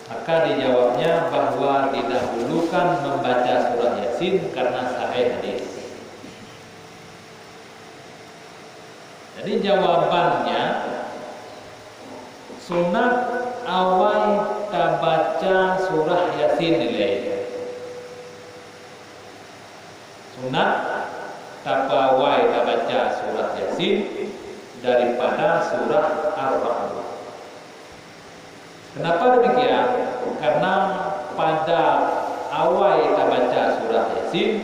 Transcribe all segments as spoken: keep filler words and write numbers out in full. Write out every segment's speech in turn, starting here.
Maka dijawabnya bahwa didahulukan membaca surah Yasin karena sahih hadis. Jadi jawabannya, sunat awai tabaca surah Yasin ilée. Sunat tapeuawai tabaca surah Yasin daripada surah Ar-Ra'd. Kenapa demikian? Karena pada awai tabaca surah Yasin,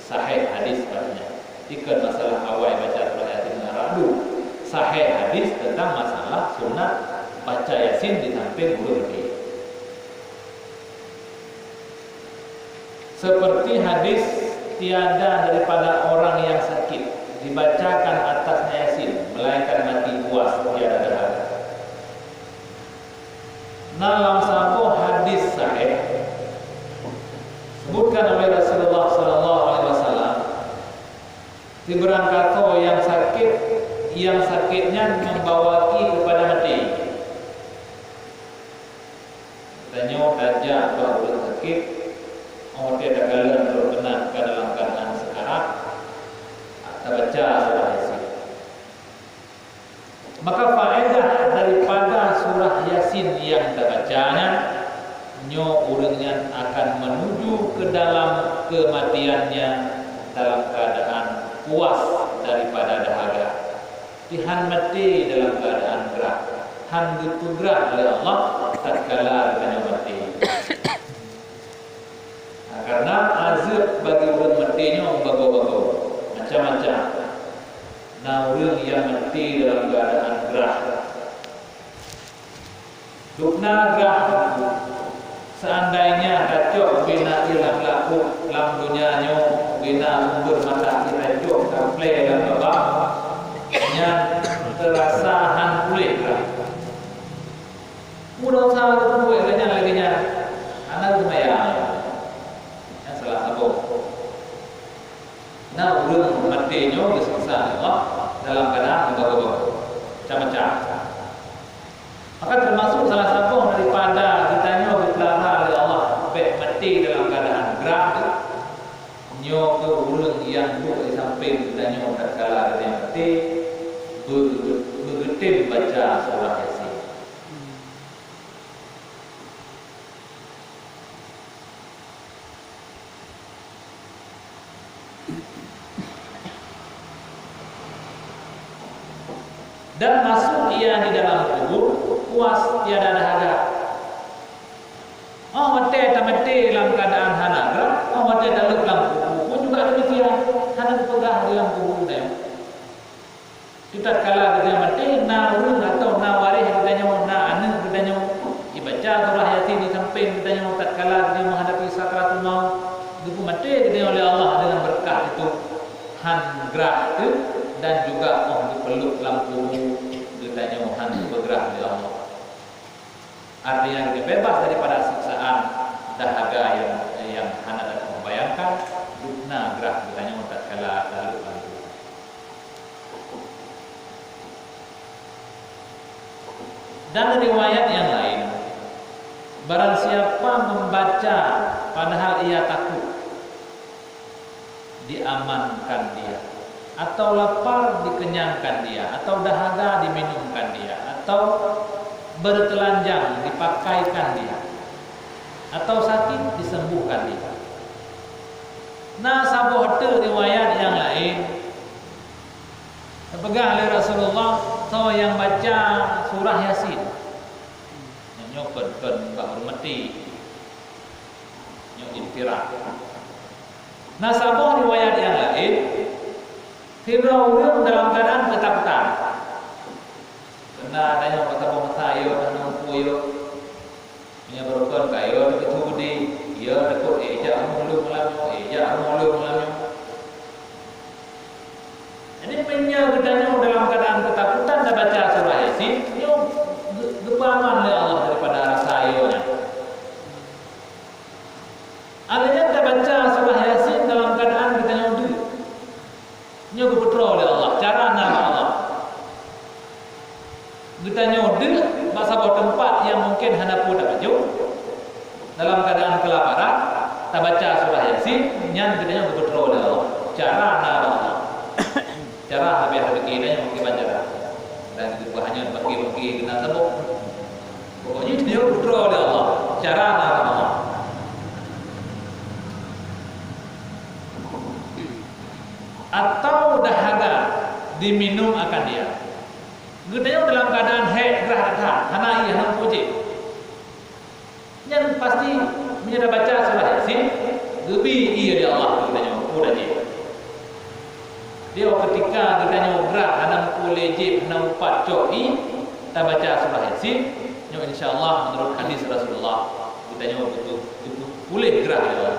sahih hadis padanya. Ikon masalah awai baca surah Yasin ngon Ar-Ra'd, sahih hadis tentang masalah sunat baca Yasin di samping ureuëng maté. Seperti hadis, "Tiada daripada orang yang sakit dibacakan atasnya Yasin, melainkan mati puas tiada dahaga." Nah, lam saboh hadis sahih, sebutkan oleh Rasulullah sallallahu alaihi wasallam, sibarang kasoe yang sakit, yang sakit nyan membawa kepada mati. Tanyoe tajak bak ureuëng sakét, óh watée takalon droe keunan ka dalam keuadaan seukarat, tabaca surah Yasin. Maka faedah daripada surah Yasin nyang tabaca nyan, nyoe ureuëng nyan akan menuju ke dalam kematiannya dalam keadaan puas daripada dahaga. Di han maté dalam keuadaan grah, han geupeugrah lé Allah tatkala geutanyoe maté. Nah, karena azeueb bagi ureuëng maté nyoe bagoe-bagoe, macam-macam. Na ureuëng nyang maté dalam keuadaan grah. Dubna grah teungku. Seandainya tacok ubena ié lam lakôt lam donya nyoe, ubena sumber mata ié tacok taplé lam babah, nyan teurasa han puléh grah. Ureuëng sa geupeugah lagée nyan, lagée nyan, hana geuseumayang. Nyan salah saboh. Na ureuëng maté nyoe geuseksa lé Allah dalam keuadaan meubagoe-bagoe, macam-macam. Maka teumasok salah saboh daripada geutanyoe geupeulara lé Allah bék maté dalam keuadaan grah, nyoe keuh ureuëng nyang duek di sampéng geutanyoe tatkala geutanyoe maté, beu-, beugeutem baca surah Yasin. Dan masuk ia di dalam kubur puas tiada dahaga. Óh watée tamaté lam keuadaan hana grah, óh watée taleueb lam kubur pun juga demikian, hana geupeugah di lam kubur nyan. Di tatkala geutanyoe maté, na ureuëng atawa na waréh geutanyoe, na aneuëk geutanyoe, jibaca surah Yasin di sampéng geutanyoe tatkala geutanyoe meuhadapi sakratul maut, geupeumaté geutanyoe lé Allah deungon beureukat itu, han grah teuh, dan juga óh geupeuleub lam kubu geutanyoe han geupeugrah lé Allah. Artinya, geutanyoe bebas daripada siksaan dahaga nyang, nyang hana tabayangkan, dubna grah geutanyoe tatkala taleueb lam kubu. Dan riwayat yang lain, barang siapa membaca padahal ia takut, diamankan dia, atau lapar dikenyangkan dia, atau dahaga diminumkan dia, atau bertelanjang dipakaikan dia, atau sakit disembuhkan dia. Na saboh teuk riwayat nyang laén, geupeugah lé Rasulullah, soe nyang baca surah Yasin, nyoe kon, kon bak ureuëng maté, nyoe iftira. Na saboh riwayat nyang laén, sidroe ureuëng dalam keuadaan keutakutan. Keureuna tanyoe masa-masa yo, tanyoe peue yo. Meunyoe beurukon ka yo teukeuteu beudé, yo takot, eh, jak rumoh lôn malam nyoe, eh, jak rumoh lôn malam nyoe. Jadi, meunyoe geutanyoe dalam keuadaan keutakutan tabaca surah Yasin, nyoe geu-, geupeuaman lé Allah daripada rasa yo nyan. Alèh nyan tabaca surah Yasin dalam keuadaan geutanyoe deuk. Nyoe geupeutroh lé Allah, cara na bak Allah. Geutanyoe deuk bak saboh teumpat nyang mungken hana peue tapajoh, Dalam keadaan kelaparan, tabaca surah Yasin, nyan geutanyoe geupeutroe lé Allah. Cara na bak Allah. Cara leubeh hareuti tanyoe meukiban cara. Dan geupeuhanyot baki-baki keunan sabong. Pokoknya tanyoe geupeutroe lé Allah. Cara na bak Allah. Atau dahaga diminum akan dia. Geutanyoe dalam keadaan hék grah that, hana ié, hana muphom jieb. Nyan pasti meunyoe tabaca surah Yasin, geubi ié lé Allah keu geutanyoe, peue dah jih. Di ketika geutanyoe grah hana muphom jieb, hana mupat cok ié, tabaca surah Yasin, nyoe insya Allah menurut hadis Rasulullah, geutanyoe beutôi puléh grah lé Allah.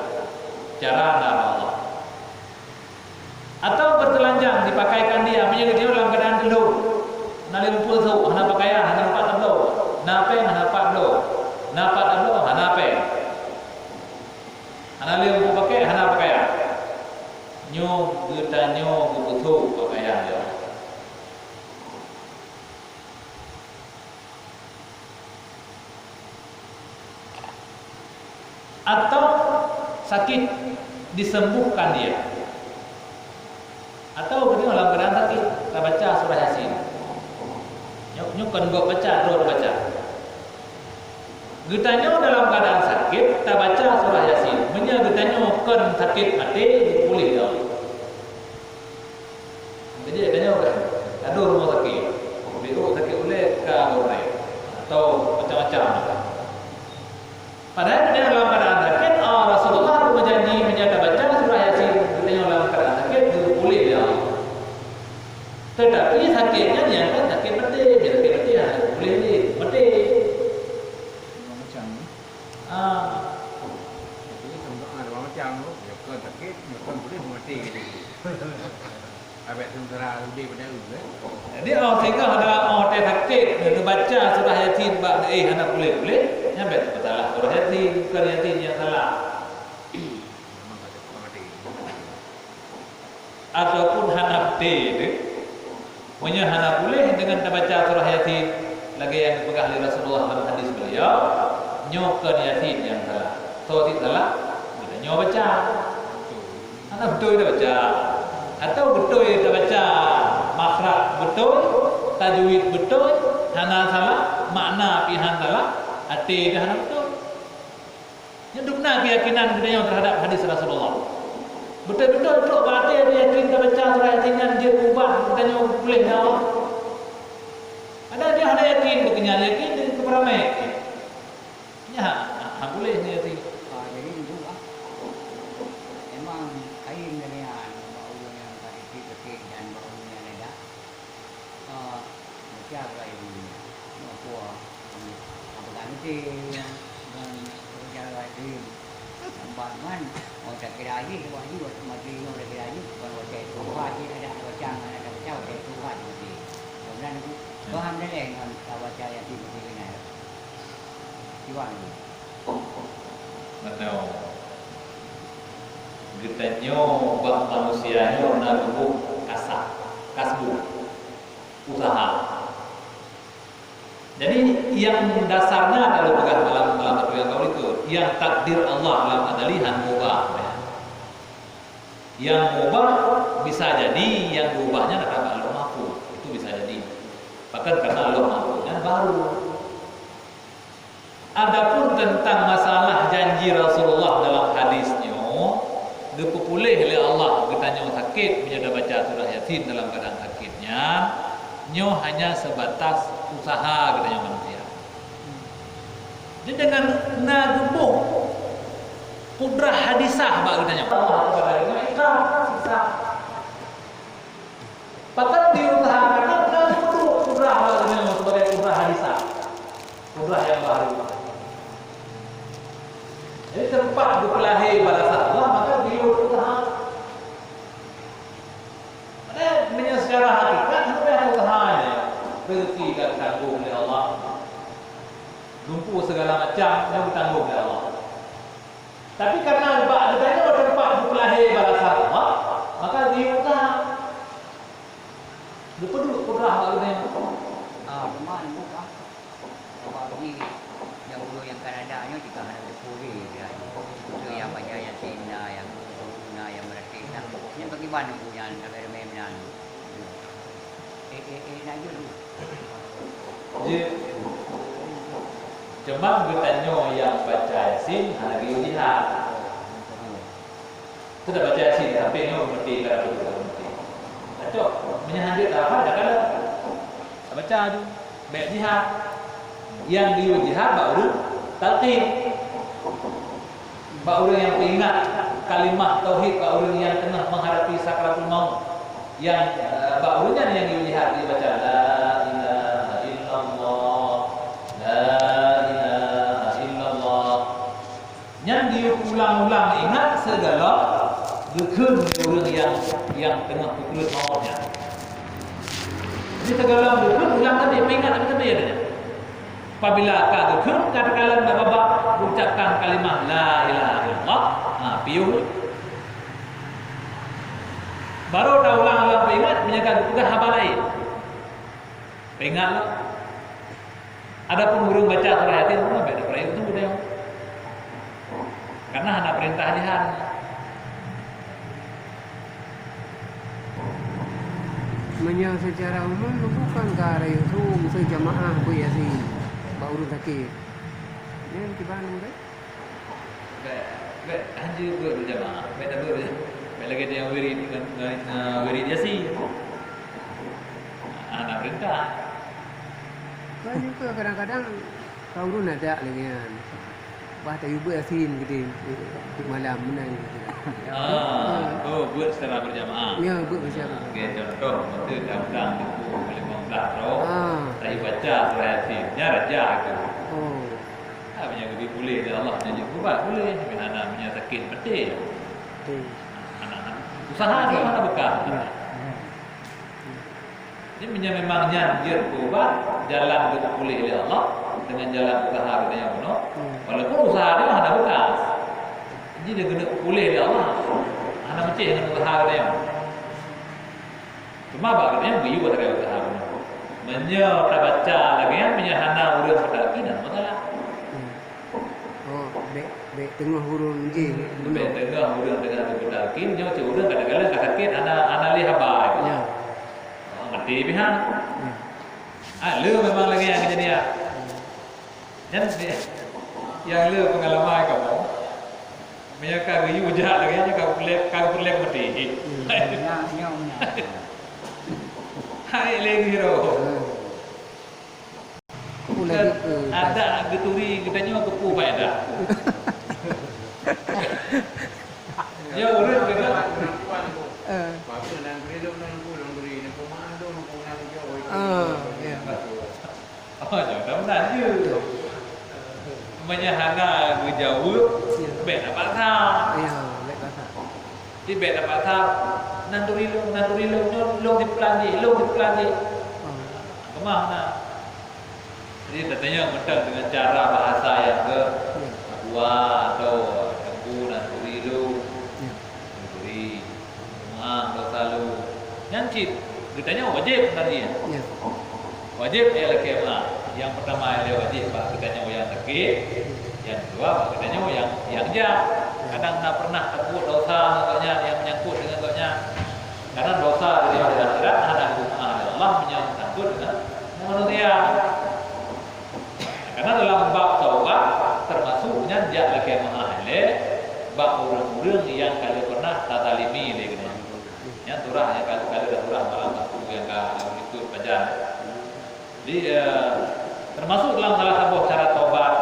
Cara na bak Allah. Atau beutelanjang dipakaikan dia, meunyoe geutanyoe dalam keadaan teuh lôn. Na lheueh muphom sôk, hana pakaian, hana pat tabloe. Na péng, hana pat bloe. Na pat tabloe, hana péng. Hana lheueh muphom pakai, hana pakaian. Nyoe geutanyoe geupeusôk pakaian nyan. Atau sakit disembuhkan dia. Atau geutanyoe dalam keadaan sakit, tabaca surah Yasin. Nyoe, nyoe kon gob baca, droe baca. Geutanyoe dalam keadaan sakit, tabaca surah Yasin. Meunyoe geutanyoe kon sakét maté, geupuléh lé Allah. Jadi, geutanyoe ka, ka duek rumoh sakét. Biôh sakét ulèe ka geurai. Atau macam-macam. Padahai geutanyoe dalam keadaan sakét, ah, Rasulullah geumeujanji meunyoe tabaca surah Yasin, geutanyoe dalam keadaan sakét, geupuléh lé Allah. Tetapi sakét nyan nyang kon sakét maté, nyang sakét maté hana geupuléh lé, maté. Macam ni. Ah. Jadi, contoh ada macam tu, ya kan sakit, ya kan boleh mati gitu. Abang sementara lebih pada tu, eh. Jadi, oh, sehingga ada, oh, teh sakit, dia baca surah Yasin, bak, eh, hana boleh, boleh. Nyampe tu salah surah Yasin, bukan Yasin yang salah. Memang kata mati. Ataupun hana maté teuh. Meunyoe hana puléh deungon tabaca surah Yasin, lagèe nyang geupeugah lé Rasulullah lam hadis beliau, nyoe kon Yasin nyang salah. Soe cit salah? Geutanyoe baca. Hana beutôi tabaca. Atawa beutôi tabaca, makhraj beutôi, tajwid beutôi, hana salah, makna pih hana salah, até teuh hana beutôi. Nyan dum na keuyakinan geutanyoe teuhadap hadis Rasulullah. Beutôi-beutôi trok bak até yakin tabaca surah Yasin nyan jeuet ubat geutanyoe puléh nyawa. Ada dia hana yakin, bukon nyan yakin, dia keuperamé. Nyan, ha, ha, puléh nyan yakin. Ah, jadi itu lah. Memang kain dengan bak ureueng nyang sakét-sakét dan bak ureueng nyang ledak. Ah, baca bak ibu. Apa? Apa kan mesti? Dan baca bak ibu. Lambat kan? Oh, tak kira aja, sebab aja, mati ni, tak kira aja. Bukan baca itu. Wah, dia ada baca, ada baca, baca itu, wah, dia mati. Kemudian aku, faham dah, eh, dengan tak baca yang tiba-tiba ni. Cuba dulu. Meunoe. Geutanyoe bak manusia nyoe na tuboh kasab, kasbu, usaha. Jadi, nyang dasarnya adalah peugah malam, malam atu nyang ka ulikot, nyang takdir Allah lam azali han mubah. Nyang mubah bisa jadi nyang geubah nyan adalah Lauh Mahfuz. Itu bisa jadi. Bahkan karena Lauh Mahfuz nyan baru. Adapun teuntang masalah janji Rasulullah dalam hadis nyoe, geupeupuléh lé Allah geutanyoe sakét meunyoe tabaca surah Yasin dalam keuadaan sakét nyan, nyoe hanya seubatas usaha geutanyoe manusia. Jadi dengan na geuboh kudrah hadisah bak geutanyoe. Allah kepada geutanyoe ikrar, siksa. Pakon diusahakan, na geuboh kudrah bak geutanyoe sebagai kudrah hadisah. Kudrah nyang baru. Jadi teumpat geupeulahé balasan Allah, maka diusaha. Padahai meunyoe secara hakikat, hana payah usaha nyan. Rezeki ka geutanggong lé Allah. Lumpu segala macam nyan geutanggong lé Allah. Tapi karena bak geutanyoe teumpat geupeulahé balasan Allah, maka geuusaha. Geupeuduek kudrah bak geutanyoe. Ah, teuma leumoh ka. Sabab jih, nyang ureueng nyang Kanada nyoe jika hana teupeue lé, Anu nyan, sampai ramé meunan. Eh, eh, eh, nak jeuet. Jeuet. Cuma geutanyoe nyang baca Yasin hana geuyue jihad. Sudah baca Yasin, sampai nyoe meuti, ka beutôi meuti. Cocok. Meunyo hana jeuet hafal, dak kalon. Baca tu. Bèk jihad. Nyang geuyue jihad bak ureueng talqin. Bak ureueng nyang peuingat kalimah tauhid bak ureueng nyang teungoh meuhadapi sakaratul maut. Nyang, eh, bak ureueng nyan nyang geuyue jihad, geuyue baca, "La ilaha illallah, la ilaha illallah." Nyan geuyue ulang-ulang ingat sigohlom geukheun lé ureueng nyang, nyang teungoh peukreuet maut nyan. Jadi sigohlom geukheun ulang sabe, peuingat sabe-sabe nyan. Apabila ka geukheun, ka takalon bak babah, ucapkan kalimah la ilaha illallah, ha, piôh. Baru taulang-ulang peuingat, meunyo ka geupeugah haba laén. Peuingat lom. Adapun ureueng baca surah Yasin, bèk tapeurayeuk tu deh. Karena hana peurintah jihad. Meunyoe seucara umum, bukan ka rayeuk su, meuseu jamaah beuet Yasin bak ureueng sakét. Nyan kiban ureueng? Bèk, bèk, hanjeuet beuet beujamaah. Bèk tabeuet beujamaah. Bèk lagèe nyang wirid ngon, ngon, ngon wirid Yasin. Hana peurintah. Kan juga kadang-kadang ka ureueng adak lagèe nyan. Bah tayue beuet Yasin geude, untuk malam meunan. Ah, oh, beuet secara berjamaah. Ya, beuet secara berjamaah. Oke, contoh, beutôi undang-undang teupeu lima belas droe, ah, tayue baca surah Yasin. Nyan raja tu. Oh. Ah, meunyo geubri puléh lé Allah, nyan jeuet beubat puléh. Tapi hana meunyo sakét maté. Betul. Hana, hana. Usaha tu hana beukah. Ya. Jadi, meunyo memang nyan jeuet beubat, jalan geupeupuléh lé Allah dengan jalan usaha geutanyoe bunoe, hmm, walaupun usaha nyoe hana beukah. Jadi, dia keuneuk peupuléh lé Allah, hana meucéh ngon usaha geutanyoe. Cuma bak geutanyoe geuyue sagai usaha bunoe. Meunyo tabaca lagèe nyan, meunyo hana ureueng meutalkin, hana masalah. Hmm. Oh, bèk, bèk teungoh ureueng jih bunoe. Bèk teungoh ureueng teungoh geutalkin, nyoe cit ureueng kadang-kadang ka sakét, hana, hana lé haba. Ya. Oh, maté pih han. Ya. Ah, le memang lagèe nyan keujadian. Nyan, nyang le peungalaman kamoe. Meunyo ka geuyue jak lagèe nyan, ka peureulèe, ka peureulèe maté. Hmm, nyan, nyan, nyan. Hai lé ngiroe. Hmm. Ada geuturi geutanyoe keupeue faedah. Nyoe ureueng keunoe. Eh. Ah, ya. Oh, nyoe dah meunan je. Meunyo hana geujaweueb, ya, bèk na paksa. Ya, bèk paksa. Di bèk na paksa, nan turi lôn, nan turi lôn, lôn, lôn dipeulanjé, lôn dipeulanjé. Hmm. Keumah na. Jadi, tatanyong mantong deungon cara bahasa nyang ke, ya, dua atau teungku nan turi lôn. Ya. Nan turi. Meu'ah dosa lôn. Nyan cit, geutanyoe wajéb tadi. Ya. Wajéb ilèe lakèe meu'ah. Nyang peurtama ilèe wajéb bak geutanyoe nyang sakét, nyang keudua bak geutanyoe nyang, nyang jak. Kadang na pernah tapeubuet dosa ngon gobnyan nyang meunyangkut deungon gobnyan. Karena dosa di akhirat hana geumeu'ah lé Allah meunyoe meunyangkut deungon manusia. Karena dalam bab taubat, termasuk nyan jak lakèe meu'ah ilèe bak ureueng-ureueng nyang ka lheueh pernah tazalimi lé geutanyoe. Nyan surah nyang ka, ka lheueh surah malam Sabtu nyang ka likot pajan. Jadi, eh, termasuk dalam salah saboh cara taubat,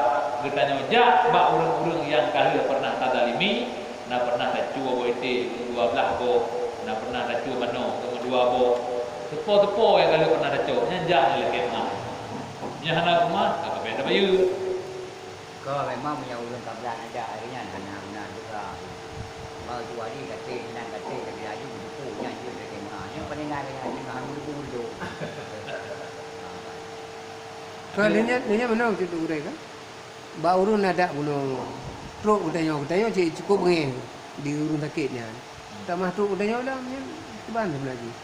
geutanyoe jak bak ureueng-ureueng nyang ka lheueh pernah tazalimi, na pernah tacue boh iték dua blah boh, na pernah tacue manoe dua boh. Teupo-teupo nyang ka lheueh pernah tacok, nyan jak nyan lakèe meu'ah. Nyan hana keumah, ka payah tabayeue. Ka memang meunyoe ureueng ka brat adak lagèe nyan hana guna juga. Ba tu hari kate, inan kate, tapi laju jipuk nyan jeuet lagèe meu'ah. Nyan paling ngai lagèe nyan, teungoh hana meureubu tu. Ka lheueh nyan, lheueh nyan meunan cit gurèe kan? Bak ureueng adak bunoe trok geutanyoe, geutanyoe cit cukup beungèh di ureueng sakét nyan. Tamah trok geutanyoe lam nyan, kiban sebelah jih.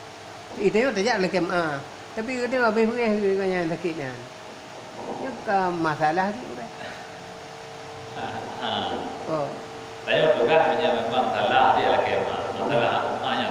Eh, tanyoe tajak lakèe meu'ah. Tapi geutanyoe habéh beungèh geutanyoe nyang sakét nyan. Nyoe ka masalah jih udah. Ha. Oh. Tanyoe peugah meunyoe memang salah dia lakèe meu'ah. Masalah meu'ah nyan.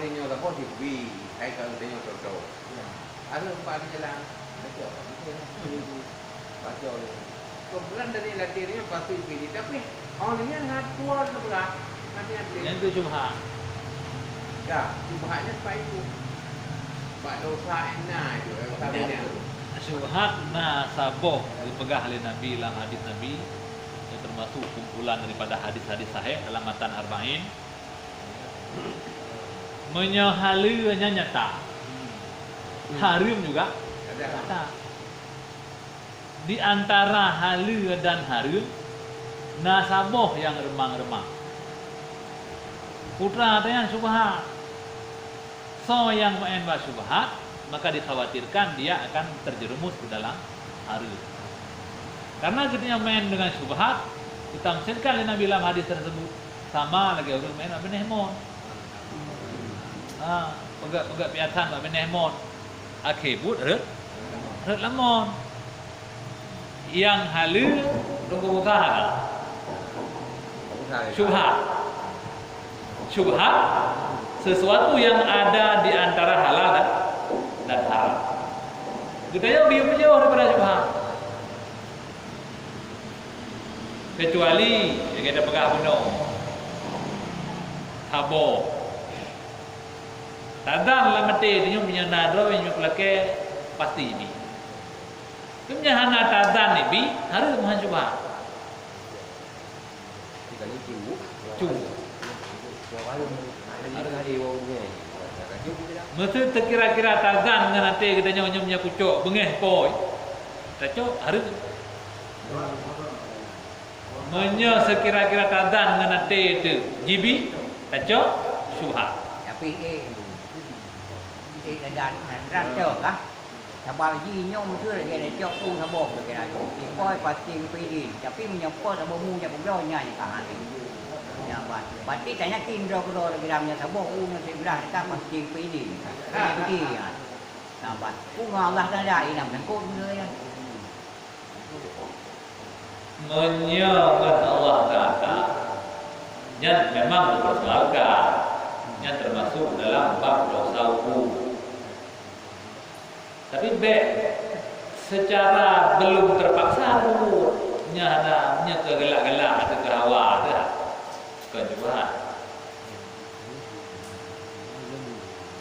tanyoe saboh sifeuti, hai ka tanyoe toto. Ya. Ada empat di jalan. Baca, baca. Baca. Kumpulan dari latihan ini pasti pilih, tapi orang dengan hati tua sebelah, nanti nanti. Yang tu syubhat. Ya, syubhatnya sebab itu. Sebab dosa ena itu, dosa bina. Syubhat na saboh dipeugah oleh Nabi dalam hadis Nabi, yang termasuk kumpulan daripada hadis-hadis sahih dalam matan Arba'in. Meunyoe haleue nyan nyata, hareuem juga nyata. Di antara haleue dan hareuem, na saboh nyang reumang-reumang. Putra teuh nyan syubhat. Soe nyang meu'en bak syubhat, maka dikhawatirkan dia akan terjerumus ke dalam hareuem. Karena geutanyoe meu'en dengan syubhat, ditamsilkan lé Nabi lam hadis tersebut, sama lagée ureuëng meu'en bak binéh mon. Ha, peugah-peugah piasan bak binéh mon. Akhé buet rhot, rhot lam mon. Nyang haleue Teungku Musa hana. Syubhat. Syubhat, sesuatu yang ada di antara halal dan, dan haram. Geutanyoe geuyue meujauh daripada syubhat. Kecuali, nyang gata peugah bunoe, saboh. Tazan lam até tanyoe meunyoe na droe nyang peulakée pasti ibi. Tapi meunyoe hana tazan ibi, hareuem meuhan syubhat. Cu. Meuseu teukira-kira tazan ngon até geutanyoe nyoe meunyoe kucok beungéh poi, tacok hareuem. Meunyoe seukira-kira tazan ngon até teuh jibi, tacok syubhat. Tapi ék, ék tazan, tazan cok kah? Sabab jih nyoe meuseu lagèe tacok u saboh lagèe nyan. Ipoi pasti meupeue idin. Tapi meunyoe po saboh mu jak peubloe nyan nyang ka hana. Nyan ban. Berarti tanyakin droe keudroe lagèe nyan, meunyoe saboh u nyoe siblah, ka pasti meupeue idin. Hana bukti nyan. Nyan ban. Ku ngon Allah Taala inam sangkot meuseu nyan. Meunyoe ngon Allah Taala, nyan memang dipersoalkan. Nyan termasuk dalam bab dosa hukum. Tapi bèk secara belum terpaksa rhot. Nyan hana, nyan keu galak-galak atau keu hawa teuh. Kon syubhat.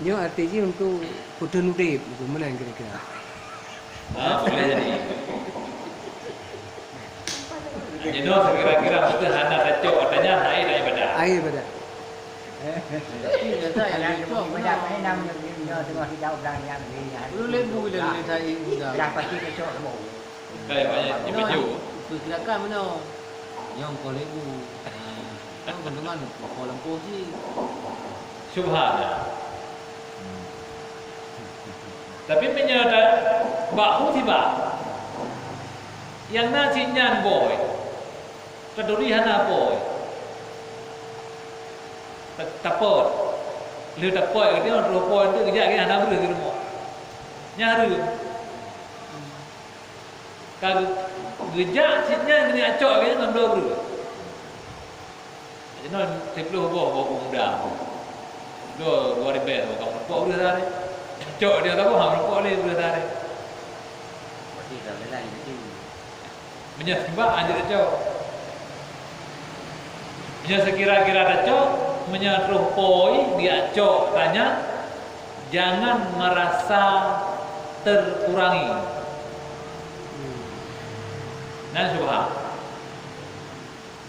Nyoe arti jih untuk peuteun udép, untuk meunan kira-kira. Ha, boleh jadi. Jadi, nyoe sekira-kira beutôi hana tacok, katanya hana ibadah. Hana ibadah. Tapi nyata nyang tacok meunan. Puluh ribu bila nyata ibadah. Berapa sih tacok semua? Kai banyak Nyoe, dipeju. Perkirakan meunoe. Nyang puluh ribu. Ha, kan keuntungan pokok lampôh cit. Syubhat, ya. Tapi meunyoe ta-, bak musibah, nyang na cit nyan boi, taturi hana boi. Ta-, tapot. Lheueh tapot, keudeh troh poi, keudeh geujak, hana breueh di rumoh. Nyan hareuem. Ka geu-, geujak cit nyan keuneuk acok lagèe nyan lam dua breueh. Jinoe siplôh boh, boh pemuda. Dua, dua ribèe, boh ka meureumpok breueh saréh. Acok dia ka boh, ha, meureumpok lé breueh saréh. Berarti dah lain, berarti. Meunyoe simbak, hanjeuet acok. Meunyoe sekira-kira tacok, meunyoe troh poi, diacok, tanya, jangan merasa terkurangi. Nan syubhat.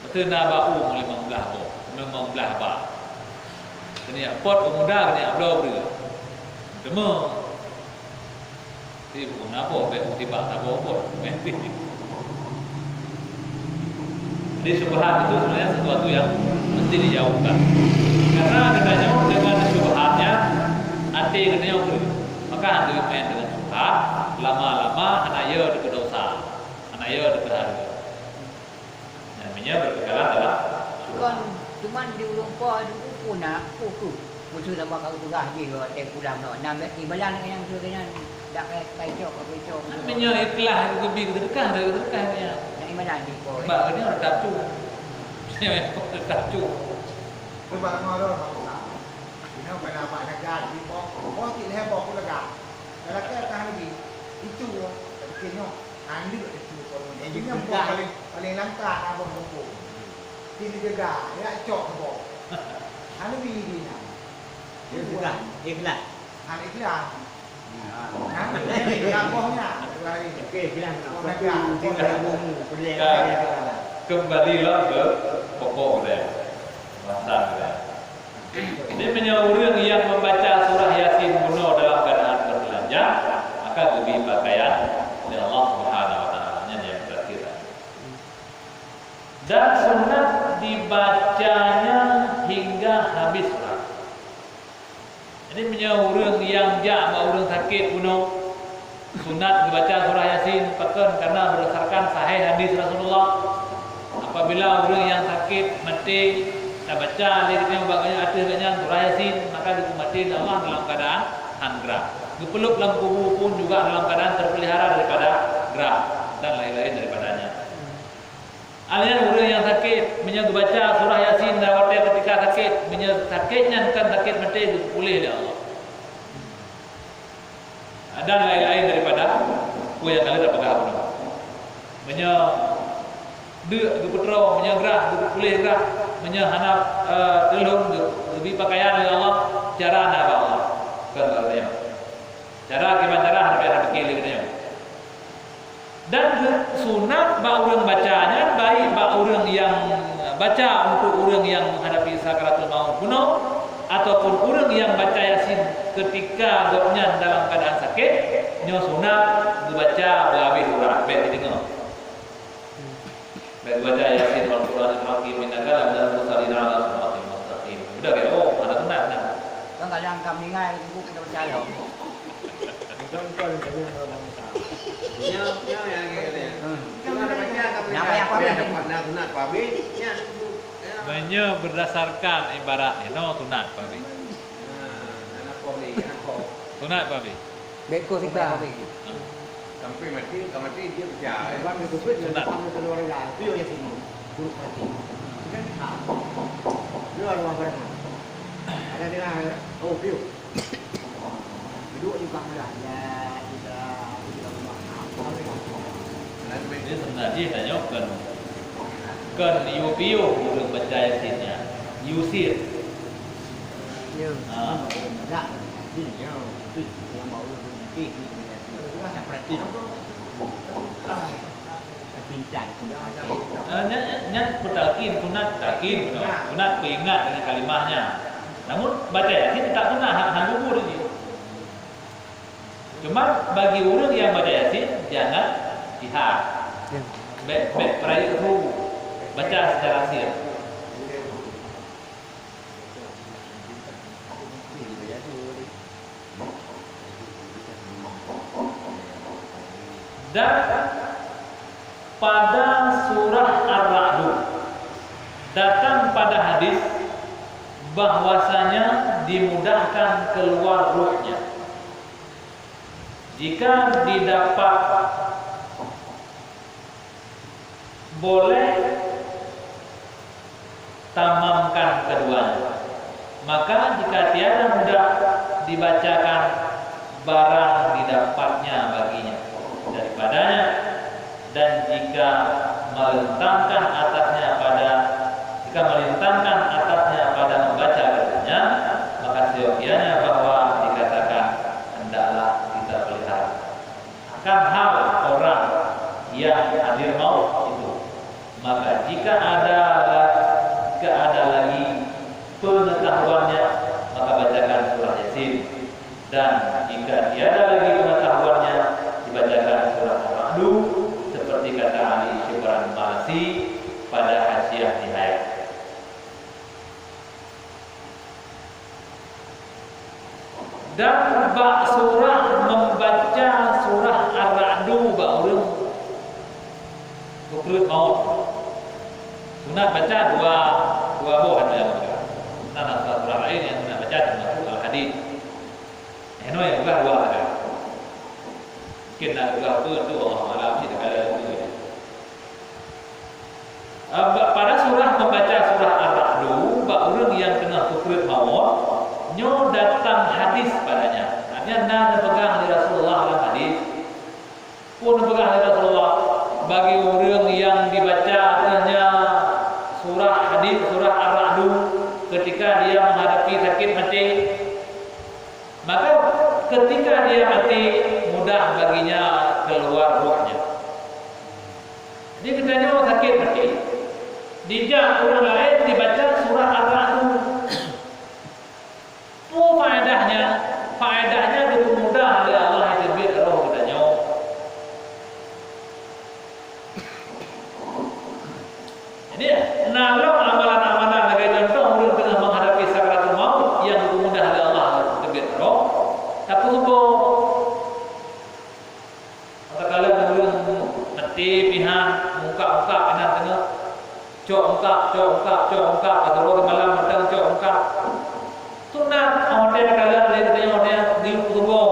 Beutôi na bak u limong blaih boh, limong blaih bak. Keuneuk pot pemuda, keuneuk bloe breueh. Teuma, tapi bukan apa, bèk tiba saboh pun. Jadi syubhat itu sebenarnya sesuatu yang mesti dijauhkan. Karena geutanyoe dengan syubhatnya, até geutanyoe breueh. Maka hana main dengan syubhat, lama-lama hana yo dikeue dosa, hana yo dikeue hareuem. Namanya berkekalan dalam syubhat. Kon, cuman di ureueng po, di ureueng po na, po tu. Khusus sama kau peugah jih, watèe pulang nyoe. Nam, ibalan nyang tu kena, dak kai, kai cok, kai cok. Meunyoe ikhlas, geubi seudeukah, dak seudeukah nyan. Nak ibalan di po. Bak nyoe tetap cu. Tetap cu. Cuba ngoro, Pak Ustaz. Inoe pada Pak Naga, di po, po cit lhèe po ku lega. Kalau kata Nabi, itu, tapi nyoe. Andeuk tacok kon. Eh, itu nyang paling, paling langka na boh rukuk. Di neugeuga, ya cok boh. Hana bi di na. Ikhlas, ikhlas. Hana ikhlas. Nah, nah, bohnya, dua hari. Oke, ikhlas. Boh naga, boh naga. Kembali lah ke pokok dia. Masa dia. Jadi, meunyoe ureueng nyang membaca surah Yasin bunoe dalam keuadaan beuteulanja, maka geubri pakaian lé Allah Subhanahu wa Taala. Nyan nyang terakhir. Dan sunat dibacanya hingga habis surah. Jadi, meunyoe ureueng nyang jak bak ureueng sakét bunoe, sunat geubaca surah Yasin, pakon? Karena berdasarkan sahih hadis Rasulullah, apabila ureueng nyang sakét maté, Baca lé geutanyoe bak geutanyoe ateueh geutanyoe surah Yasin, maka geupeumaté lé Allah dalam keadaan han grah. Geupeuleub lam kubu pun juga dalam keadaan terpelihara daripada grah dan lain-lain daripadanya. Alèh nyan ureueng nyang sakét, meunyoe geubaca surah Yasin lam watèe ketika sakét, meunyoe sakét nyan kon sakét maté, geupuléh lé Allah. Dan lain-lain daripada peue nyang ka lheueh tapeugah bunoe. Meunyoe deuk geupeutroe, meunyoe grah geupuléh grah, meunyoe hana, eh, teulhom geu-, geubri pakaian lé Allah, cara na bak Allah. Kon bak geutanyoe. Cara kiban cara hana payah tapike lé geutanyoe. Dan sunat bak ureueng baca nyan, baik bak ureueng nyang baca untuk ureueng nyang menghadapi sakaratul maut bunoe, ataupun ureueng nyang baca Yasin ketika gobnyan dalam keadaan sakét, nyoe sunat geubaca beuhabéh urat, bèk jideungoe. Bèk geubaca Yasin wal Qur'anil Hakim, innaka laminal mursalin ala siratin mustaqim. Udah, bèk, oh, hana sunat, nah. Kan tayang kami ngai, ibu kita percaya. Nyoe, nyoe nyang kata. Hmm. Cuma ada baca, tapi Napa dah, yang dah pabrik? Dapat, dah sunat pabrik. Ya, ya. Meunyoe berdasarkan ibarat nyoe, sunat pabrik. Nah, anak pabrik, anak pabrik. Sunat pabrik. Beko sita. Sampai mati, ka mati dia pecah. Sunat. Itu yang sini. Buruk hati. Kan? Dia orang barang. Ada dia, oh, piu. Duduk di bangla, ya, kita, kita rumah. Jadi sebenarnya tanyoe kon, kon yue piôh ureueng baca Yasin nyan. Yue sit. Ya. Ha. Ya. Ya. Yang mau lebih. Itu kan praktis. Eh, nyan, nyan, nyan peutalkin, sunat talkin, sunat peuingat dengan kalimah nyan. Namun, baca Yasin teutap sunat, han, han gugur jih. Cuma, bagi ureueng nyang baca Yasin, jangan jihar. Ya. Bèk, bèk peurayeuk su, baca secara sir. Dan pada surah Ar-Ra'du datang pada hadis bahwasanya dimudahkan keluar ruhnya jika didapat boleh tamamkan keduanya. Maka jika tiada mudah dibacakan, barang didapatnya baginya daripadanya, dan jika melentangkan atasnya pada, jika melentangkan atasnya pada membaca keduanya, maka seyogianya bahwa dikatakan, hendaklah kita pelihara akan hal orang yang hadir maut itu. Maka jika ada, jika ada lagi pengetahuannya, maka bacakan surah Yasin. Dan jika tiada lagi pengetahuannya, dibacakan surah Ar-Ra'du, seperti kata Ali Syibran Malasi pada Hasyiah Nihayah. Dan bak surah, membaca surah Ar-Ra'du bak ureueng beukreuet maut. Sunat baca dua, dua boh hana nyang baca. Na, na surah-surah laén nyang sunat baca, termasuk Al-Hadid. Henoe nyang peugah dua saja. Mungkin na peugah peue tu, Allahu a'lam, cit takala peue. Ah, ba-, pada surah, membaca surah Ar-Ra'du bak ureueng nyang teungoh sukrit mawöt, nyoe datang hadis padanya. Artinya, na neupeugah lé Rasulullah lam hadis. Peue neupeugah lé Rasulullah, bagi ureueng nyang dibaca ateueh nyan surah hadis, surah Ar-Ra'du, ketika dia menghadapi sakit maté, maka ketika dia mati, mudah baginya keluar rohnya. Jadi, geutanyoe sakét maté, dijak ureueng laén dibaca surah Ar-Ra'du. Peue faedahnya? Faedahnya geupeumudah lé Allah teubiet roh geutanyoe. Jadi, na lom amalan-amalan lagèe contoh ureueng teungoh menghadapi sakaratul maut nyang geupeumudah lé Allah teubiet roh, tapeusumbong. Takalon ureueng maté pihan, muka-muka pihan teungoh. Cok eungkab, cok eungkab, cok eungkab, ka sidroe simalam mantong cok eungkab. Sunat, oh, watèe takalon lé geutanyoe watèe geuyue meusugoe.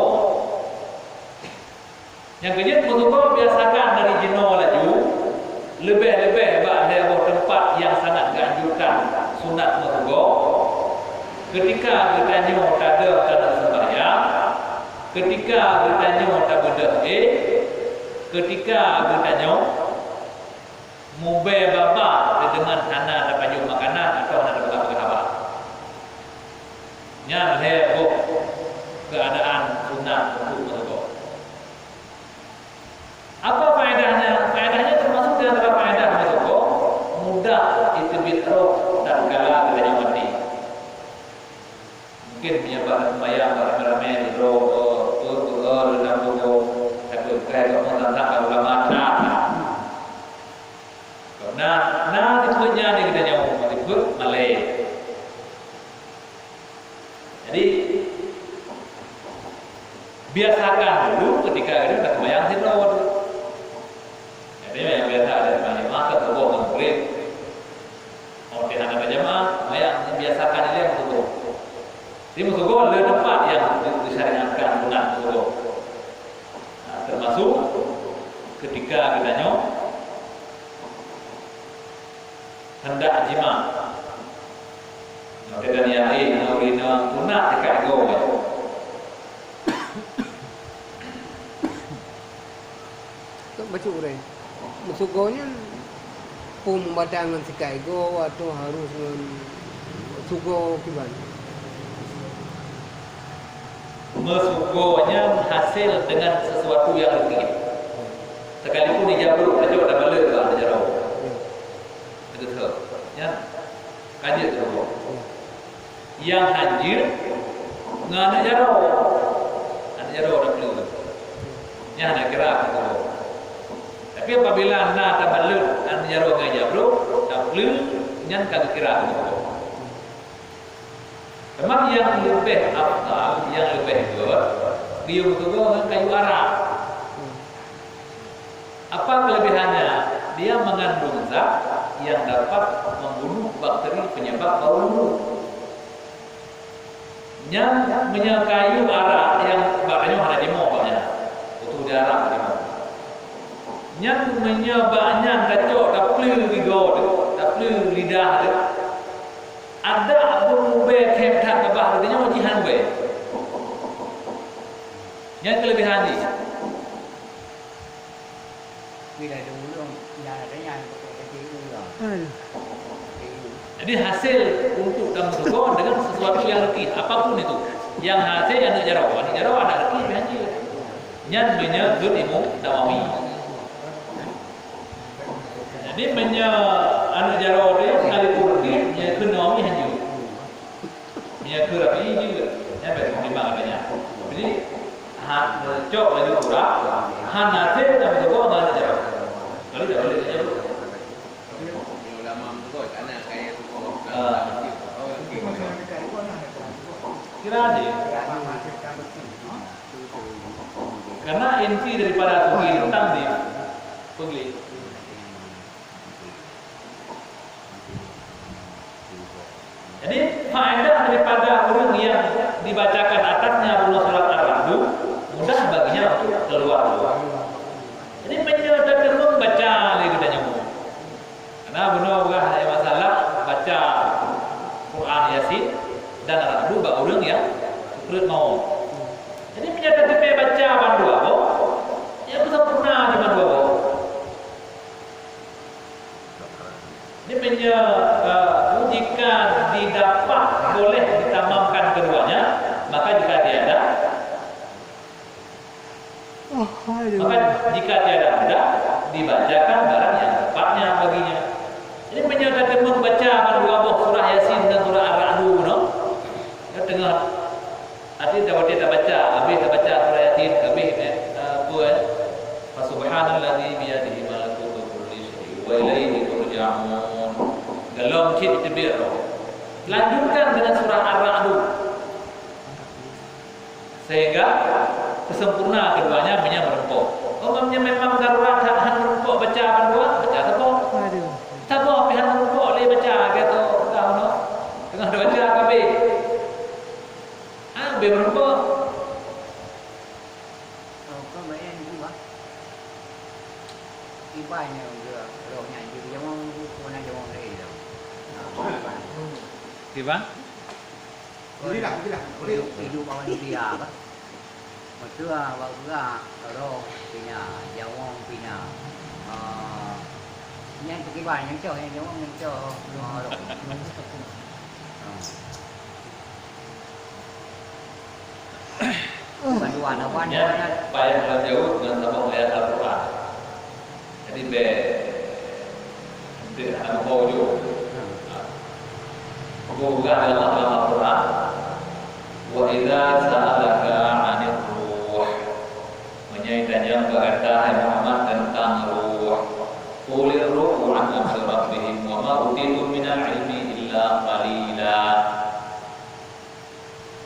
Nyang keujeuet meusugoe biasakan dari jinoe laju, leubeh-leubeh bak lhèe boh teumpat nyang sangat geuanjurkan sunat meusugoe, keutika geutanyoe tadong taneuk seumbahyang, keutika geutanyoe tabeudôh éh, keutika geutanyoe mubèe babah deungon hana tapajoh makanan atawa hana tapeugah-peugah haba. Nyan lhèe boh keuadaan sunat untuk meusugoe. Apa faedahnya? Faedahnya teumasuk di antara faedah meusugoe, mudah jiteubiet roh tatkala geutanyoe maté. Mungkin meunyoe bak seumayang bak ramé-ramé sidroe, eh, eh, eh, leunang tuboh, tapi bukai keu meunan that bak ulama that. Karena na tipeu nyan di geutanyoe, tipeu malée. Jadi, biasakan dulu ketika itu dah sembahyang sidroe. Jadi, yang biasa ada sembahyang jemaah kan tuboh ngon murit. Mau di hana berjamaah, sembahyang biasakan ilèe meusugoe. Di meusugoe le teumpat yang di-, disyariatkan sunat meusugoe. Nah, termasuk ketika geutanyoe hendak jima. Maka dan yang lain, ureueng inong sunat dekat goe. Kok bacut urai? Meusugoe nyan peue meubatang ngon sikat igoe atau harus ngon sugoe kiban? Meusugoe nyan hasil dengan sesuatu yang rutin. Sekalipun ija brôk, tajok dan balek bak jaroe. Beutôi. Nyan ka jeuet keu Allah. Nyang hanjeuet ngon aneuk jaroe. Aneuk jaroe na peue? Nyan hana kira keu Allah. Tapi apabila na tabalek aneuk jaroe ngon ija brôk, tapeue, nyan ka geukira keu Allah. Teuma nyang leubeh afdal, nyang leubeh gèt, geuyue meutuboh ngon kayu ara. Apa kelebihannya? Dia mengandung zat yang dapat membunuh bakteri penyebab bau lembu. Nyan meunyoe kayu ara nyang bak tanyoe hana jimoe bak nyan, butuh di ara jimoe. Nyan meunyoe bak nyan tacok tapeue gigoe teuh, tapeue lidah teuh, adak beumubé khém that babah teuh nyoe jih hana mubé. Nyan keulebihan jih. Bila dulu, dah ada yang pakai T P U lah. Hmm. T P U. Jadi hasil untuk tameusugoe dengan sesuatu yang rutin, apapun itu. Yang hasil aneuk jaroe, aneuk jaroe adak rutin meuhanjeuet. Nyan meunyoe kheun Imam Nawawi. Jadi meunyoe aneuk jaroe teuh sekalipun rutin, meunyoe kheun Nawawi hanjeuet. Meunyoe keu Rafi'i jeuet, nyan bèk meutimang katanya. Jadi, ha, cok laju urat, hana sép dan meutuboh ngon aneuk jaroe. Lalu dah boleh tanya tu. Ulama meutuboh, tak nak kaya tu. Ah. Kira aja. Karena inti daripada sugih tentang di pengli. Jadi, faedah daripada ureueng yang dibacakan atasnya bunoe surat Ar-Ra'du, mudah baginya untuk keluar doa. Jadi, meunyoe tateumeung baca lé geutanyoe. Karena bunoe ureueng ada masalah baca Quran Yasin dan Ar-Ra'du bak ureueng yang sakreut maut. Jadi, meunyoe tateumé baca bandua boh, ya beusempurna di bandua boh. Jadi, meunyoe, eh, jika didapat boleh ditamamkan keduanya, maka jika tiada, maka jika tiada, mudah dibacakan barang yang tepatnya baginya. Jadi, meunyoe tateumeung baca bandua boh surah Yasin dan surah Ar-Ra'du, no? Ya, teungoh Até tabaca, tabaca, habéh tabaca surah Yasin, habéh, eh, eh, apa, eh? Fa subhanalladzi biyadihi malakutu kulli syai'in wa ilaihi turja'un. Golom cit teubiet roh. Lanjutkan dengan surah Ar-Ra'du. Sehingga teuseumpurna keduanya meunyoe meureumpok. Oh, meunyoe memang darurat hana meureumpok baca bandua, baca saboh. Aduh. Saboh pih hana Kiban? Boleh lah, boleh lah. Boleh. Idup, idup awak India, bah. Betul lah, awak India, roh pih na, nyawöng pih na. Ah, nyan kiban, nyang cok, nyang nyawöng, nyang cok. Ah, roh. Ah. Bantuan, bantuan. Nyan payah lom jaweueb ngon saboh ayat Al-Quran. Jadi, bèk, bèk hana meuho ju. Geupeugah lé Allah lam Al-Quran, "Wa idza sa'alaka 'anir ruh." Meunyoe tanyong bak gata, hai Muhammad, teuntang ruh, "Qulir ruhu 'an amri rabbihim wa ma utitum minal ilmi illa qalila."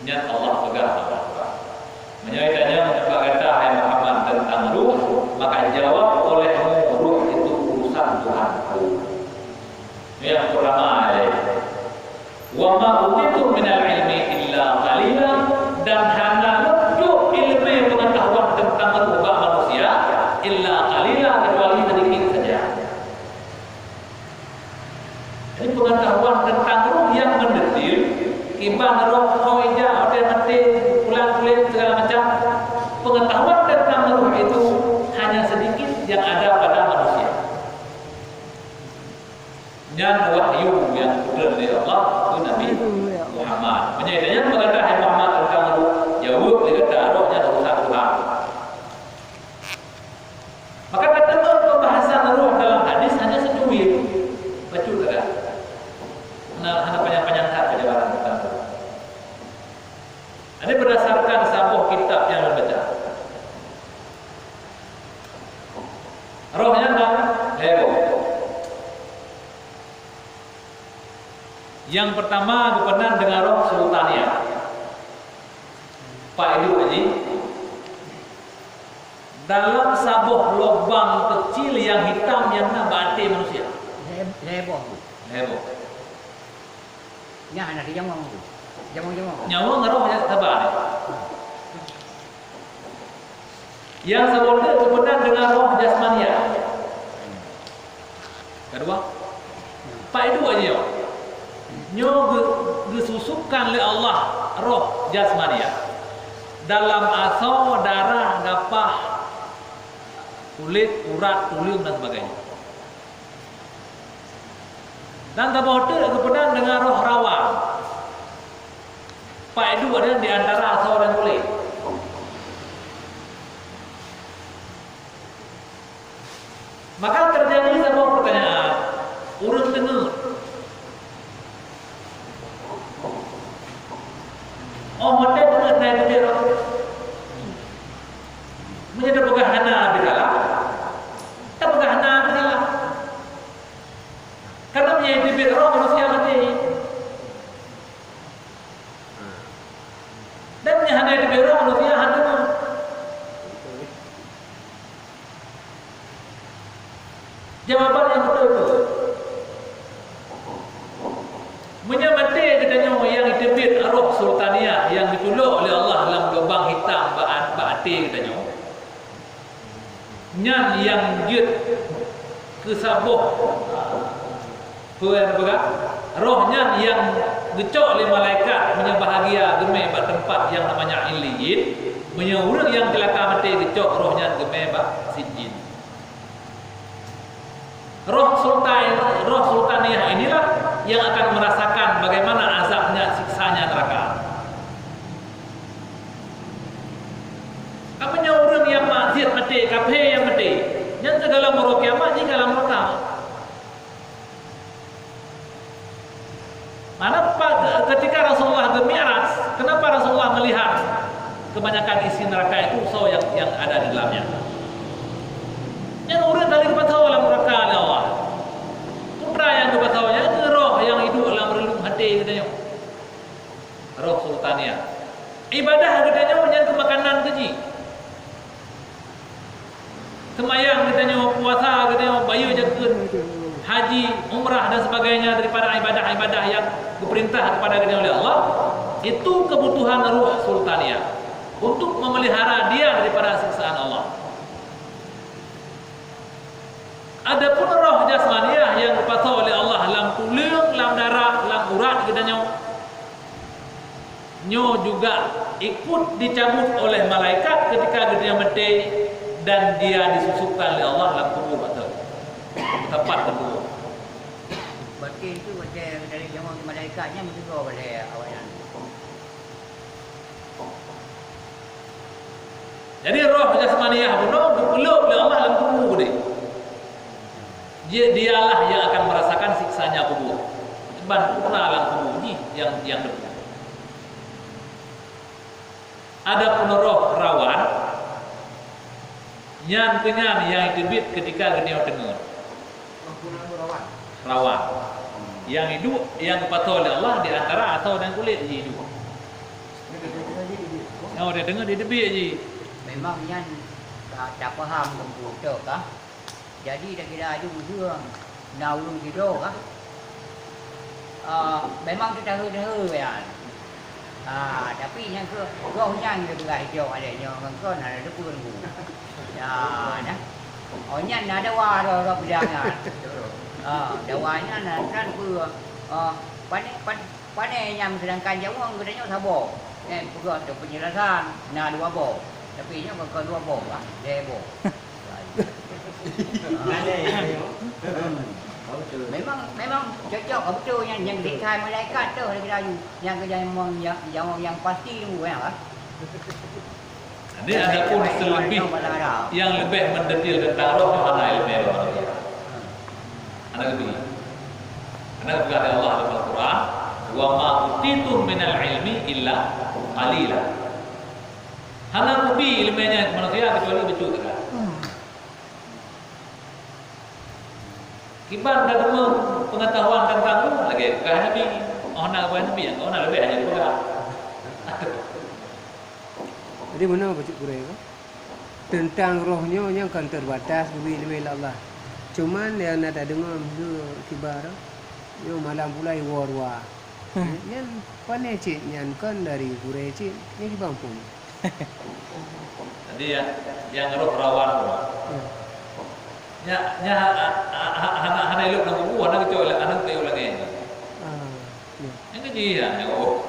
Nyan Allah peugah lam Al-Quran. Meunyoe tanyong bak gata, hai Muhammad, teuntang ruh, maka jawab olehmu, "Ruh itu urusan Tuhanku." Nyang peurtama, ya. "Wa ma utitum minal ilmi illa qalila," dan hana lom jok ileumèe peungeutahuan teuntang ruh bak manusia, illa qalila, kecuali sedikit saja. Jadi, peungeutahuan teuntang ruh nyang meudetil, kiban roh, ho ija, watèe maté, pulang kulét, segala macam, peungeutahuan teuntang ruh itu hanya sedikit yang ada pada manusia. Nyan wahyu nyang geubri lé Allah keu Nabi Muhammad. Meunyoe tanyong bak gata, hai Muhammad, teuntang ruh, jaweueb lé gata, roh nyan urusan Tuhan. Maka tateumé pembahasan roh dalam hadis hanya sicuil. Bacut saja. Hana, hana panyang-panyang that penjelasan teuntang roh. Ini berdasarkan saboh kitab nyang lôn baca. Roh nyan na lhèe boh. Nyang peurtama geupeunan deungon roh Sultaniah. Pak Ibu Haji, dalam saboh lubang kecil yang hitam nyang na bak até manusia. Lhèe, lhèe boh. Lhèe boh. Nyan hana dijamong tu. Jamong-jamong. Nyawöng roh nyang saban. Nyang saboh teuk geupeunan deungon roh jasmaniah. Keudua, Pak Ibu Haji, nyoe geu-, geususupkan lé Allah roh jasmaniah dalam asoe, darah, gapah, kulét, urat, tuleueng dan sebagainya. Dan saboh teuk geupeunan deungon roh rawa. Pak Ibu ada di antara asoe dan kulét. Maka terjadi saboh pertanyaan, ureueng teungeut. Oh, watèe teungeut na teubiet roh. Meunyoe tapeugah hana, berarti salah. Tapeugah na, berarti salah. Karena meunyoe teubiet roh, manusia maté. Dan nyang hana teubiet roh manusia hana. Jawaban nyang beutôi tu, meunyoe maté geutanyoe nyang teubiet roh Sultaniah nyang geuculok lé Allah lam lubang hitam bak, bak até geutanyoe, nyan nyang jeuet keu saboh Peue nyang geupeugah? Roh nyan nyang geucok lé malaikat meunyoe bahagia geumè bak teumpat nyang namanya Illiyin, meunyoe ureueng nyang ceulaka maté geucok roh nyan geumè bak Sijjin. Roh sultan, roh sultaniah inilah yang akan merasakan bagaimana azabnya, siksanya neraka. Meunyoe ureueng nyang maksiet maté, kafé nyang maté, nyan sigohlom uroe kiamat jih ka lam neuraka. Mana pa-, ketika Rasulullah bermi'raj, kenapa Rasulullah melihat kebanyakan isi neraka itu soe yang, yang ada di dalamnya? Nyan ureueng tadi geupasoe lam neuraka lé Allah. Peue nyang geupasoe nyan, roh nyang iduek lam reulung até geutanyoe. Roh sultaniah. Ibadah geutanyoe nyan keu makanan keu jih. Seumayang geutanyoe, puasa geutanyoe, bayeue jakeuet, haji, umrah dan sebagainya daripada ibadah-ibadah yang geupeurintah kepada geutanyoe oleh Allah, itu kebutuhan ruh sultaniah untuk memelihara dia daripada siksaan Allah. Adapun roh jasmaniah nyang geupasoe lé Allah lam tuleueng, lam darah, lam urat geutanyoe, juga ikut dicabut oleh malaikat ketika geutanyoe maté dan dia disusupkan lé Allah lam kubur atau tepat kubur. Berarti itu macam dari zaman malaikat nyan meuteugah pada awak nyan. Jadi roh jasmaniah bunoe geupeuleuk lé Allah lam kubur deh. Dia, dialah yang akan merasakan siksanya kubur. Ban peue lam kubur jih yang yang debu. Adapun roh rawan, nyan keuh nyan nyang teubiet ketika geutanyoe teungeut. Rawan. Nyang iduek, nyang geupasoe lé Allah di antara asoe dan kulét jih iduek. Nyang watèe teungeut jiteubiet jih. Memang nyan ka tapaham keumpung teuh kah? Jadi takira aju ujeuen na ureueng sidroe kah? Ah, memang teutaheu-taheu nyan. Ah, tapi nyang keu goh nyan geupeugah ijok alèh nyoe ngon kon hana teupeue ngu. Ya, nah. Oh nyan na dawa roh-roh bidang nyan. Ah, dawa nyan na nan peue? Ah, pane pan- Pane nyang sedangkan jaweueng geutanyoe saboh. Eh, peugah tu penjelasan na dua boh. Tapi nyoe kon dua boh lah, lhèe boh. Memang memang cocok beutôi nyan nyang dikai malaikat tu lagi laju. Nyang keu nyang nyang jaweueng nyang pasti nunggu ya lah. Jadi adapun selebih yang lebih mendetail tentang roh hana ilmu roh. Hana geubri. Karena geupeugah lé Allah dalam Al-Quran, "Wa ma utitum minal ilmi illa qalila." Hana geubri ileumèe nyan keu manusia kecuali bacut saja. Kiban ka deungoe peungatahuan teuntang lagèe peugah Nabi. Oh na peugah Nabi, oh na leubeh hana peugah. Jadi meunoe bacut gurèe ko? Teuntang roh nyoe nyang kon teubatas geubri ileumèe lé Allah. Cuman nyang na tadeungoe meunyoe kiban nyoe malam pulai woe rua. Nyan pane cit nyan kon dari gurèe cit. Nyan kiban phôn. Jadi ya, nyang roh rawan tu. Ya. Nya, nya ha- ha- ha- hana hana ilok nang buku, hana keucok ilak, hana keucok ilak ngen. Ah, ya. Nyang keuji ya, nyang oh.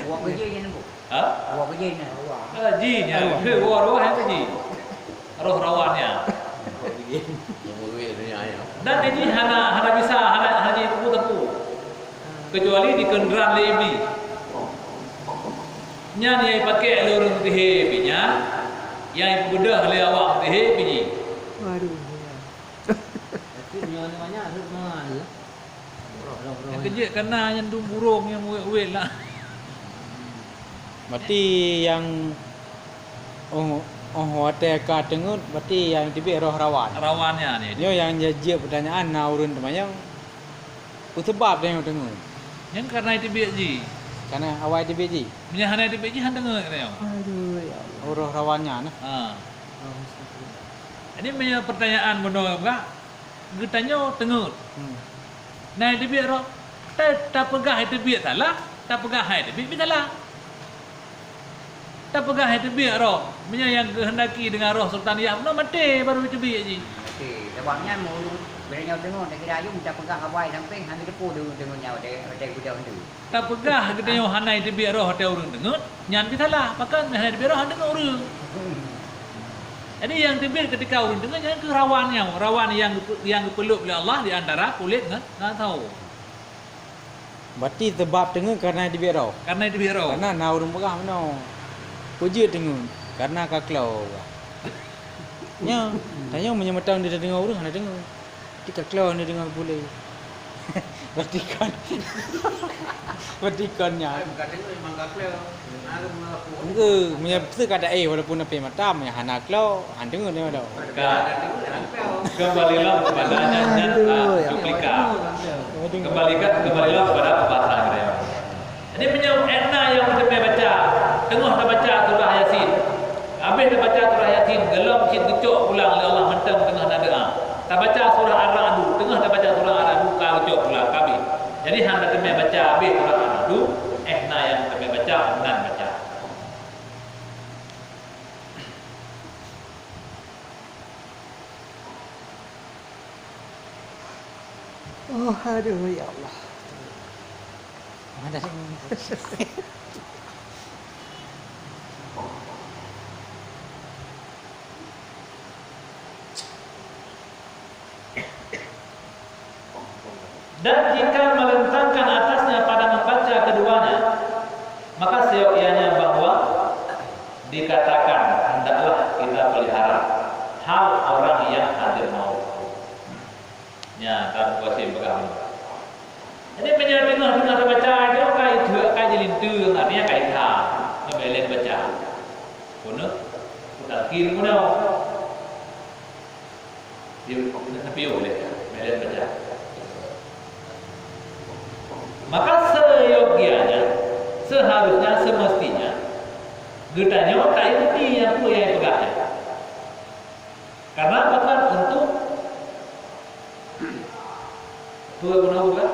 Buat kerja je nunggu. Ha? Buat kerja ni. Buat. Keuji nya, keu roh-roh nyang keuji. Roh rawan nya. Dan ini hana hana bisa hana hana ji teupeu-teupeu. Kecuali dikeundram lé Iblis. Nyan nyang ipakék lé ureueng teuhé pih nyan, nyang ipeubeudoh lé awak teuhé pih jih. Waduh, ya. Tapi nyoe namanya hikmah ya. Nyang keujeuet kana nyan dum burông nyang uwét-uwét lah. Berarti nyang oh, oh watèe ka teungeut, berarti nyang teubiet roh rawan. Rawan nyan ni. Nyoe nyang jeuet peutanyaan na ureueng teumanyong. Peue sabab tanyoe teungeut? Nyan karena iteubiet jih. Karena awai teubiet jih? Meunyo hana iteubiet jih, han teungeut tanyoe. Aduh, ya Allah. Oh, roh rawan nyan, nah. Ha. Jadi, meunyo pertanyaan bunoe ka, geutanyoe teungeut. Hmm. Na iteubiet roh, ta- tapeugah iteubiet salah, tapeugah hai teubiet pih salah. Tapeugah hai teubiet roh, meunyo nyang geuheundaki deungon roh Sultan Yah bunoe maté baru iteubiet jih. Maté. Sabab nyan meunurot geutanyoe teungeut, takira ayum tapeugah awai sampéng hana teupeue deungon nyan watèe gudang tu. Tapeugah geutanyoe hana iteubiet roh watèe ureueng teungeut, nyan pih salah. Pakon hana iteubiet roh, han teungeut ureueng. Jadi nyang teubiet ketika ureueng teungeut nyan keuh rawan nyan, rawan nyang geupe- nyang geupeuleueb lé Allah di antara kulét ngon, ngon asoe. Berarti sabab teungeut karena iteubiet roh. Karena iteubiet roh. Karena na ureueng peugah meunoe. Peue jeuet teungeut? Karena ka klo. Nyoe, tanyoe meunyo mantong tadeungoe ureueng hana teungeut. Di ka klo ni deungon pulé. Berarti kon. Berarti kon nyan. Bukan tengok memang ka klo. Enggak, meunyo beutôi kata eh walaupun api mata meunyo hana klo, han deungon dia dah. Ka, kembalilah kepada nyan, nyan, ah, duplikat. Kembalikan, kembalilah kepada pembahasan kita. Jadi meunyoe na nyang meuteumé baca, teungoh tabaca surah Yasin. Habéh tabaca surah Yasin, gohlom cit geucok pulang lé Allah mantong teungoh na doa. Tabaca surah Ar-Ra'du, teungoh tabaca surah Ar-Ra'du ka geucok pulang, ka habéh. Jadi hana teumé baca habéh surah Ar-Ra'du, eh na nyang teumé baca, nan baca. Oh, aduh, ya Allah. Dan jika melentangkan atasnya pada membaca keduanya, maka seyogyanya bahwa dikatakan, hendaklah kita pelihara hal orang yang hadir maut. Nya, ka kuaséng peugah. Jadi, meunyoe teungoh-teungoh tabaca, itu ka iteuk, ka jilinteung, artinya ka itam, ngon mé lén baca. Keuneuk, kutalkin keunoe. Dia keuneuk tapiôh lé, mé lén baca. Maka seyogianya, seharusnya, semestinya, geutanyoe taikuti nyang peue nyang ipeugah nyan. Karena bukan untuk, peue guna bukan?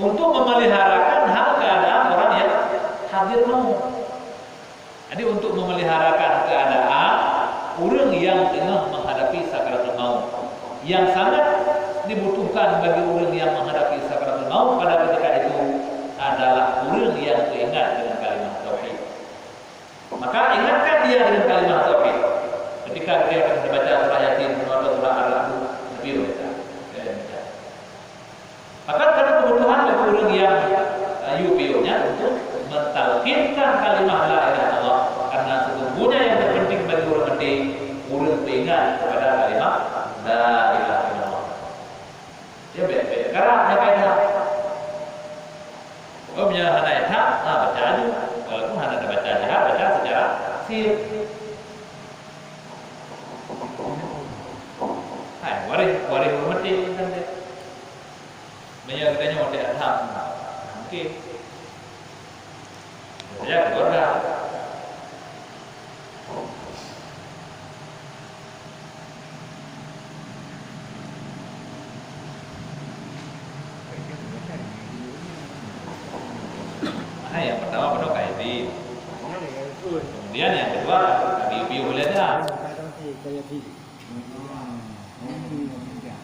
Untuk memeliharakan hal keadaan orang yang hadir maut. Jadi, untuk memeliharakan keadaan ureuëng yang tengah menghadapi sakaratul maut, yang sangat dibutuhkan bagi ureuëng yang menghadapi sakaratul maut pada ketika itu adalah ureuëng yang teringat dengan kalimat tauhid. Maka ingatkan dia dengan kalimat tauhid. Ketika dia akan membaca surah Yasin atau surah Ar-Ra'd, Nabi baca. Dia baca. Maka karena kebutuhan bagi ureuëng yang, eh, yue piôh nyan untuk mentalkinkan kalimah la ilaha illallah. Karena sesungguhnya yang terpenting bagi ureuëng mati, ureuëng teringat kepada kalimah la ilaha illallah. Dia baik-baik. Karena hanya kaidah. Oh, meunyoe hana that, ha, baca aju. Walaupun hana tabaca jih, baca secara sir. Hai, waréh, waréh ureuëng maté kan dia. Meunyoe geutanyoe maté that, mungkin. Ya, keluarga. Hai, yang pertama, penuh kaidin. Kemudian yang kedua, piôh-piôh lé dah.